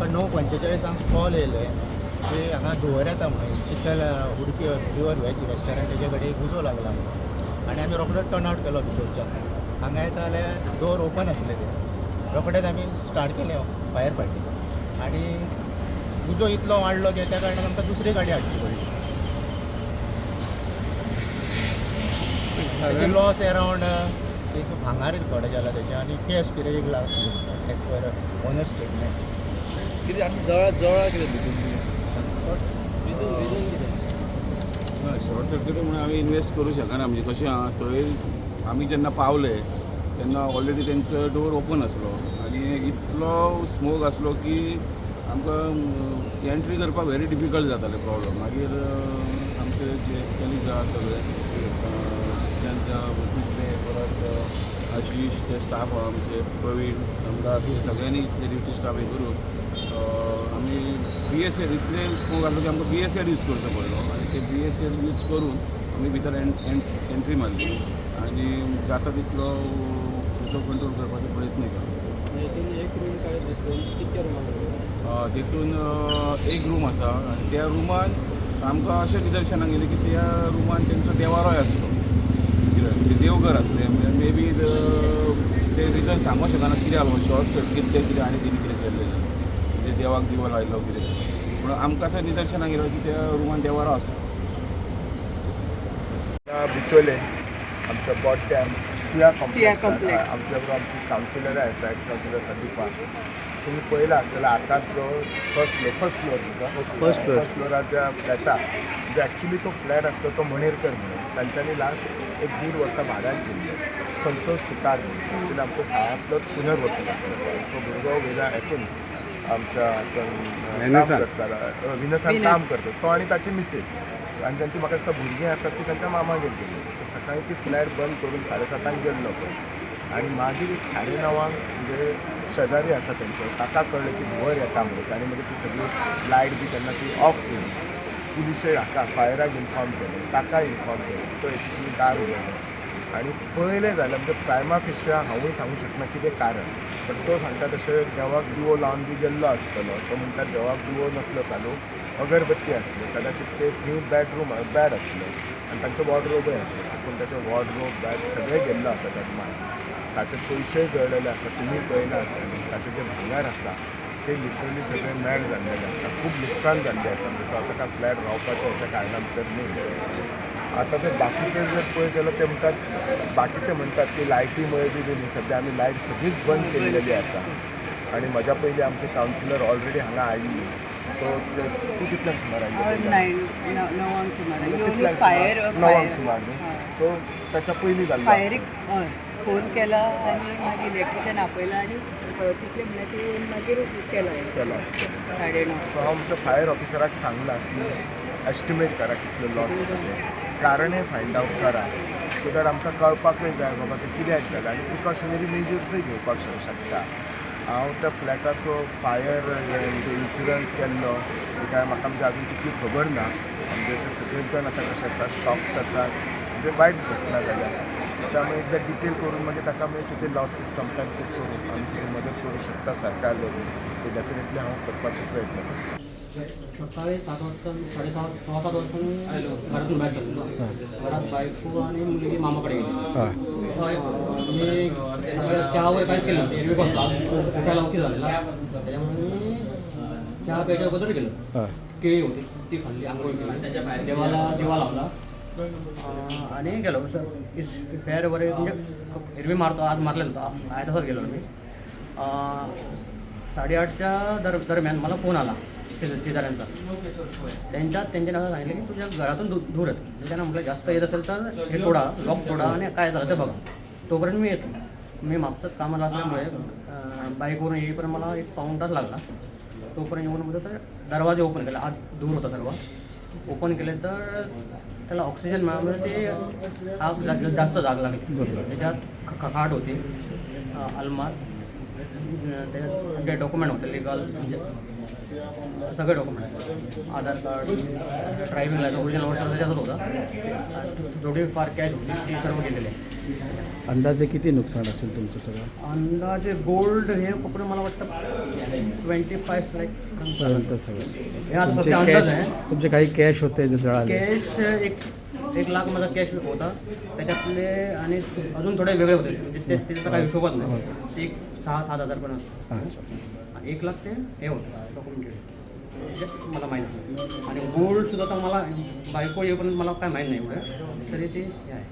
आमकां 9:45 कॉल येयले की हांगा धुंवर येता म्हणून शितल उडपी प्युअर व्हेज रेस्टॉरंट तेजे कडेन एक उजो लागला म्हणून. आनी आमी रोखडोच टर्न आवट केलो भितरच्यान. हांगा येता जाल्यार डोर ओपन आसले ते. रोखडेच आमी स्टार्ट केलें फायर फायटींग आनी उजो इतलो वाडलो की त्या कारणान आमकां दुसरी गाडी हाडची पडली. तेजे लॉस एरावंड एक भांगार थोडे जाला तेजे आनी कॅश कितें 1 lakh as per owner statement. कितें आमी जळा जळा कितें भितून भितून भितून कितें? ना, शॉर्ट सर्कीट म्हणून आमी इन्वेस्ट करूं शकना. म्हणजे कशें आहा, थंय आमी जेन्ना पावले तेन्ना ऑलरेडी तेंचो डोर ओपन आसलो आनी इतलो स्मोक आसलो की आमकां एंट्री करपाक व्हेरी डिफिकल्ट जातालें, प्रॉब्लम. मागीर आमचे जे कलिग्स आहा सगळे, तांच्या पिटले, परत आशिश, ते स्टाफ आहा आमचे प्रवीण रामदास, हे सगळ्यांनी इतले ड्युटी स्टाफ हे करून आमी बीएसएड, इतले स्मोक आसलो की आमकां बीएसएड यूज करचो पडलो आनी ते बीएसएड यूज करून आमी भितर एंट्री मारली आनी जाता तितलो उजो कंट्रोल करपाचो प्रयत्न केलो. म्हणजे एक रूम काय दिसतो, कितक्या रुमान? तितून एक रूम आसा आनी त्या रुमान आमकां अशें निदर्शनाक येयलें की त्या रुमान तेंचो देवारोय आसलो, कितें म्हणजे देवघर आसलें. मे बी ते रिजन सांगूंक शकना कितें जालें, शॉर्ट सर्कीट तें कितें आनी तेणी कितें केल्लें, म्हणजे देवाक दिवो लायलो कितें. पूण आमकां थंय निदर्शनाक येयलें की त्या रुमान देवारो आसलो. बिचोले आमच्या बोड्ड्यां सिया कॉम्प्लेक्स. कॉम्प्लेक्स. आमच्या बरोबर आमची कावन्सिलर आसा, एक्स कावन्सिलर आसा दीपा. तुमी पळयलां आसतलें आतांच जो फर्स्ट फ्लोर, फर्स्ट फ्लोर न्ही? First floor. First फ्लोराच्या फ्लॅटा, म्हणजे एक्चुली तो फ्लॅट आसलो तो मणेरकर म्हणून तांच्यांनी लास्ट एक दीड वर्सां भाड्याक दिल्ले, संतोष सुतार म्हणून. एक्चुली आमचो साळांतलोच पुनर्वसन जातालो तो भुरगो, वयल्या हेतून आमच्या हातून काम करतालो, विनसान काम करता तो आनी ताची मिसेस आनी तांची म्हाका दिसता भुरगीं आसात ती तांच्या मामागेर गेल्ली. सो सकाळी ती फ्लॅट बंद करून 7:30 गेल्लो पळय आनी मागीर एक 9:30 म्हणजे शेजारी आसा तेंचो, ताका कळ्ळें की धुंवर येता म्हणून. ताणें मागीर ती सगळी लायट बी तेन्ना ती ऑफ केली. पुलिशे हाका फायराक इन्फॉर्म केलें, ताका इन्फॉर्म केलें. तो एक्चुली दार उगडलें आनी पळयलें जाल्यार, म्हणजे प्रायमा फेशिया हांवूय सांगूंक शकना कितें कारण, बट तो सांगता तशें देवाक दिवो लावन बी गेल्लो आसतलो. तो म्हणटा देवाक दिवो नासलो चालू, अगरबत्ती आसली कदाचित. ते थंय बेडरूम बेड आसलो आनी तांचे वॉर्डरोबय आसले. तातूंत ताचे वॉर्डरोब, बेड सगळें गेल्लो आसा त्या रुमान. ताचे पयशे जळलेले आसा, तुमी पळयलां आसतलें. ताचें जें भांगर आसा ते लिटरली सगळें मेल्ट जाल्लेलें आसा. खूब लुकसाण जाल्लें आसा. म्हणजे तो आतां काय फ्लॅट रावपाचें हेच्या कारणान भितर न्ही. आतां जर बाकीचे जर पळयत जाल्यार ते म्हणटात, बाकीचे म्हणटात की लायटी मुळे बी न्ही. सद्या आमी लायट सगळीच बंद केल्लेली आसा आनी म्हज्या पयलीं आमचे कावन्सिलर ऑलरेडी हांगा आयिल्ली. सो तूं कितल्यांक सुमार आयिल्ले? 9, 9 सुमार येवन कितल्यांक? फायर. 9 सुमार न्ही? सो ताच्या पयलीं जाल्लो. फायरीक हय फोन केला आनी मागीर इलेक्ट्रिशियन आपयला आनी तितले म्हणल्यार ती येवन मागीर केला. केलो आसतलो. 9:30. सो हांव आमच्या फायर ऑफिसराक सांगलां की एस्टिमेट करा कितलो लॉस आसा तें, कारणय फायंड आवट करा, सो that आमकां कळपाकय जाय बाबा तें कित्याक जालें आनी प्रिकॉशनरी मेजर्सय घेवपाक शकता. हांव त्या फ्लॅटाचो फायर म्हणजे इन्शुरन्स केल्लो काय म्हाका म्हणजे अजून तितली खबर ना. म्हणजे ते सगळेच जाण आतां कशें आसा, शॉक्ड आसात, म्हणजे वायट घटना जाल्या. सो त्यामुळे एकदा डिटेल करून मागीर ताका मागीर कितें लॉसीस कंपन्सेट करून आमी कितें मदत करूं शकता सरकार लेवल, ते डेफिनेटली हांव करपाचो प्रयत्न करता. सकाळी 7 वाजता, 7:30, 7:15 वाजता मी घरातून बाहेर चाललो. घरात बायको आणि मुलगी मामाकडे गेली. मी सकाळी चहा वगैरे काहीच केलं नव्हतं. एरवी होता, उठायला उशीर झालेला, त्याच्यामुळे मी चहा प्यायच्या अगोदर गेलो. केळी होती ती खाल्ली, आंघोळ केली, देवाला दिवा लावला आणि गेलो. फेअर वगैरे म्हणजे एरवी मारतो, आज मारलेलं होतं, आहे तसंच गेलो मी. 8:30च्या दरम्यान मला फोन आला शेजाऱ्यांचा. त्यांच्या असं सांगितलं की तुझ्या घरातून धूर येतो. मी त्यांना म्हटलं, जास्त येत असेल तर हे तोडा, लॉक तोडा आणि काय झालं ते बघा, तोपर्यंत मी येतो. मी मागचाच कामाला असल्यामुळे बाईकवरून येईपर्यंत मला एक पाऊण तास लागला. तोपर्यंत येऊन म्हणजे तर दरवाजे ओपन केले, आत धूर होता सर्व. ओपन केले तर त्याला ऑक्सिजन मिळाल्यामुळे ते आग जास्त जाग लागली. त्याच्यात खाट होती, अलमार, त्याच्यात जे डॉक्युमेंट होते लिगल, म्हणजे सगळे डॉक्युमेंट, आधार कार्ड, ड्रायव्हिंग लायसन्स, ओरिजिनल वर्ष त्याच्यातच होता. थोडी फार कॅश होती, ती सर्व गेलेली आहे. अंदाजे किती नुकसान असेल तुमचं सगळं? अंदाजे गोल्ड हे पकडून मला वाटतं 25 लाख पर्यंत सगळं. हे आता तुमचे सध्या अंदाज कॅश आहे. तुमचे काही कॅश होते जे जळाले? कॅश 1 लाख माझा कॅश होता त्याच्यातले, आणि अजून थोडे वेगळे होते, म्हणजे ते त्याचा काही हिशोबच नाही. ते एक 6-7 हजार पण असतं. आणि 1 लाख ते हे होतं डॉक्युमेंटेड, म्हणजे मला माहीत नाही. आणि गोल्डसुद्धा तर मला बायको येईपर्यंत मला काय माहीत नाही एवढं, तरी ते हे आहे.